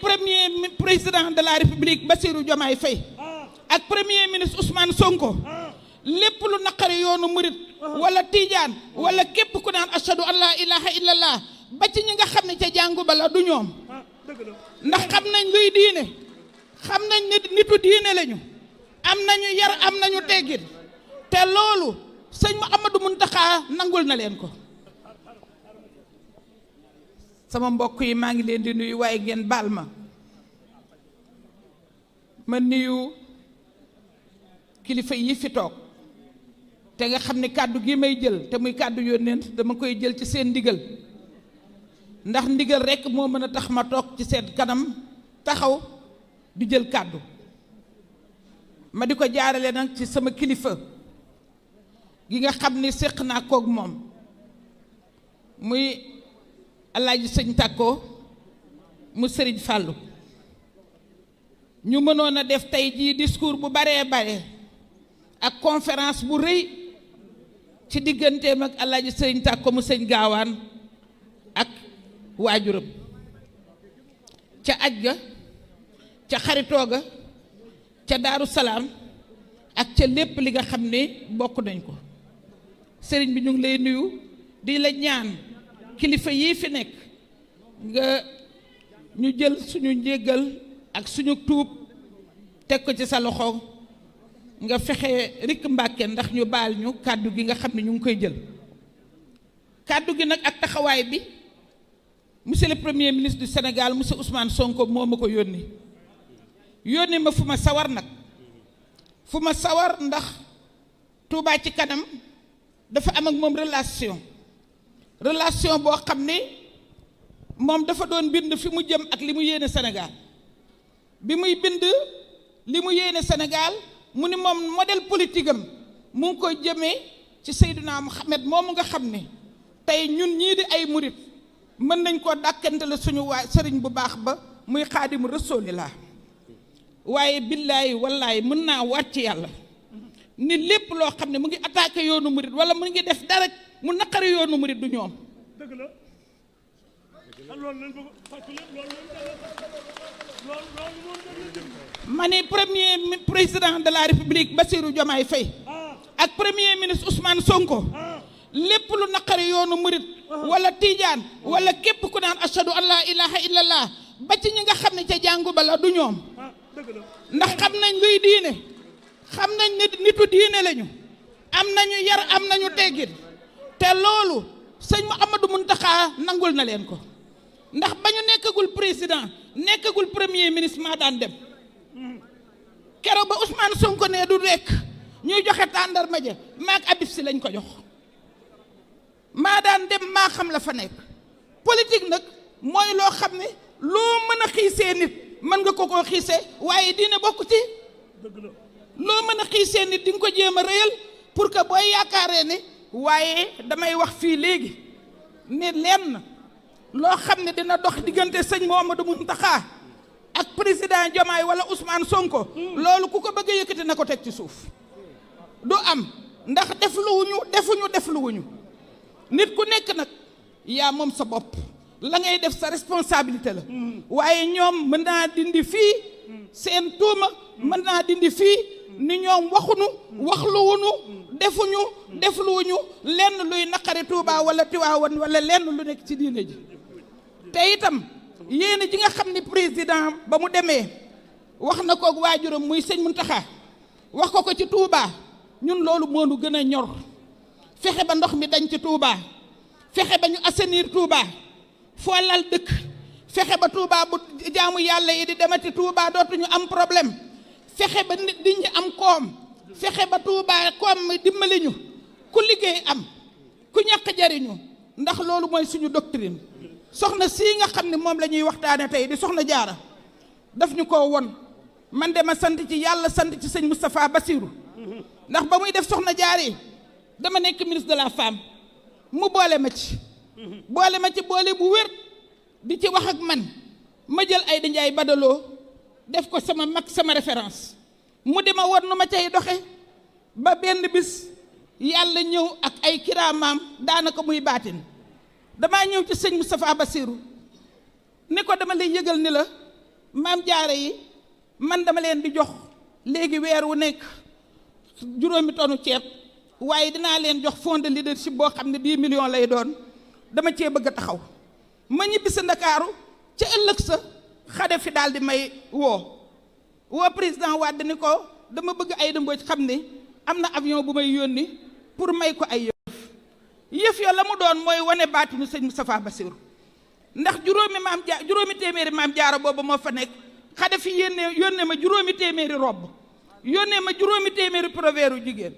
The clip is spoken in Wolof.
premier président de la république Bassirou Diomaye Faye ak premier ministre Ousmane Sonko lépp lu naqari yoonu murit wala tiijaan wala képp ku naan ashadu an laa ilaha illallah ba ci ñi nga xam ne ca jàngu ba la du ñoom ndax xam nañ luy diine xam nañ nitu diine lañu am nañu yar am nañu teggin te loolu sëñ Mouhamadou Mountakha nangul na leen ko. sama mbokk yi maa ngi leen di nuyu waaye ngeen baal ma nuyu kilifa yi fi toog te nga xam ne kàddu gi may jël te muy kàddu yónnent dama koy jël ci seen ndigal ndax ndigal rekk moo mën a tax ma toog ci seen kanam taxaw di jël kàddu ma di ko jaarale nag ci sama kilifa gi nga xam ni séq naa koog moom muy Alaaji Sëñ Tàkko mu Sëriñ Fàllu ñu mënoon a def tey jii discours bu baree bare ak conférence bu rëy ci digganteem ak Alaaji Sëriñ Tàkko mu Sëñ Gaawaan ak waajuram ca aj ga ca xaritoo ga ca Daaru Salaam ak ca lépp li nga xam ne bokk nañ ko sëriñ bi ñu ngi lay nuyu di la ñaan kilifa yii fi nekk nga ñu jël suñu njéggal ak suñu tuub teg ko ci sa loxo nga fexe rikk Mbàkke ndax ñu baal ñu kàddu gi nga xam ne ñu ngi koy jël kàddu gi nag ak taxawaay bi monsieur le premier ministre du Sénégal monsieur Ousmane Sonko moo ma ko yónni ma fu ma sawar nag fu ma sawar ndax Touba ci kanam dafa am ak moom relation boo xam ne moom dafa doon bind fi mu jëm ak li mu yéene Sénégal bi muy bind li mu yéene Sénégal mu ni moom modèle politique am mu ngi koy jëmee ci Seydina Muhammad moomu nga xam ne tey ñun ñii di ay murit mën nañ koo dàkkantale suñu waa sëriñ bu baax ba muy Xaadimu Rasuulillah waaye billaahi wallaahi mën naa waat ci yàlla ni lépp loo xam ne mu ngi attaqué yoonu murit wala mu ngi def dara mu naqari yoonu murit du ñoom. dëgg la ma ne premier président de la république Bassirou Diomaye Faye ak premier ministre Ousmane Sonko lépp lu naqari yoonu murit wala tiijaan wala képp ku naan ashadu an laa ilaha illallah ba ci ñi nga xam ne ca jàngu ba la du ñoom ndax xam nañ luy diine xam nañ nitu diine lañu am nañu yar am nañu teggin te loolu sëñ Mouhamadou Mountakha nangul na leen ko ndax ba ñu nekkagul président nekkagul premier ministre maa daan dem keroog ba Ousmane Sonko ne du rekk ñuy joxe tàndarma ja maak Abib Si lañ ko jox maa daan dem maa xam la fa nekk politique nag mooy loo xam ne loo mën a xiisee nit mën nga ko koo xiisee waaye diine bokk ci loo mën a xiisee nit di nga ko jéem a rëyal pour que booy yaakaaree ne waaye damay wax fii léegi ne lenn loo xam ne dina dox diggante sëñ Mouhamadou Mountakha ak président Diomaye wala Ousmane Sonko loolu ku ko bëgg a yëkkati na ko teg ci suuf du am ndax defluwuñu nit ku nekk nag yaa moom sa bopp la ngay def sa responsabilité la waaye ñoom mën naa dindi fii seen tuuma mën naa dindi fii ni ñoom waxluwuñu defluwuñu lenn luy naqari Tuuba wala Tiwaawan wala lenn lu nekk ci diine ji te itam yéene ji nga xam ni président ba mu demee wax na koog waajuram muy sëñ Muntaxa wax ko ci Tuuba ñun loolu moo nu gën a ñor fexe ba ndox mi dañ ci Tuuba fexe ba ñu assainir Tuuba foo lal dëkk fexe ba Tuuba bu jaamu yàlla yi di demati Tuuba dootuñu am problème fexe ba nit ñi am koom fexe ba Tuuba koom mi dimbali ñu ku liggéey am ku ñàkk jariñu ndax loolu mooy suñu doctrine soxna sii nga xam ne moom la ñuy waxtaane tey di soxna Jaara daf ñu ko won man de ma sant ci yàlla sant ci sëñ Moustapha Bassirou ndax ba muy def soxna Jaara yi dama nekk ministre de la femme mu boole ma ci boole bu wér di ci wax ak man ma jël Aïda Ndiaye Badaloo def ko sama mag sama référence mu di ma won nu ma cay doxe ba benn bis yàlla ñëw ak ay kiraamaam daanaka muy baatin damaa ñëw ci sëñ Moustapha Bassirou ni ko dama lay yëgal ni la maam jaara yi man dama leen di jox léegi weer wu nekk 5 tonnes ceeb waaye dinaa leen jox fond de leadership boo xam ne 10 millions lay doon dama cee bëgg a taxaw ma ñibbi sa Ndakaaru ca ëllëg sa xade fi daal di may woo président Wade ni ko dama bëgg Aïda Mbodj xam ne am na avion bu may yónni pour may ko ay yëf ya la mu doon mooy wane baatinu sëñ Moustapha Bassirou ndax juróomi téeméeri maam jaara boobu moo fa nekk xade fi yónnee ma juróomi téeméeri robb yónnee ma juróomi téeméeri proveeru jigéen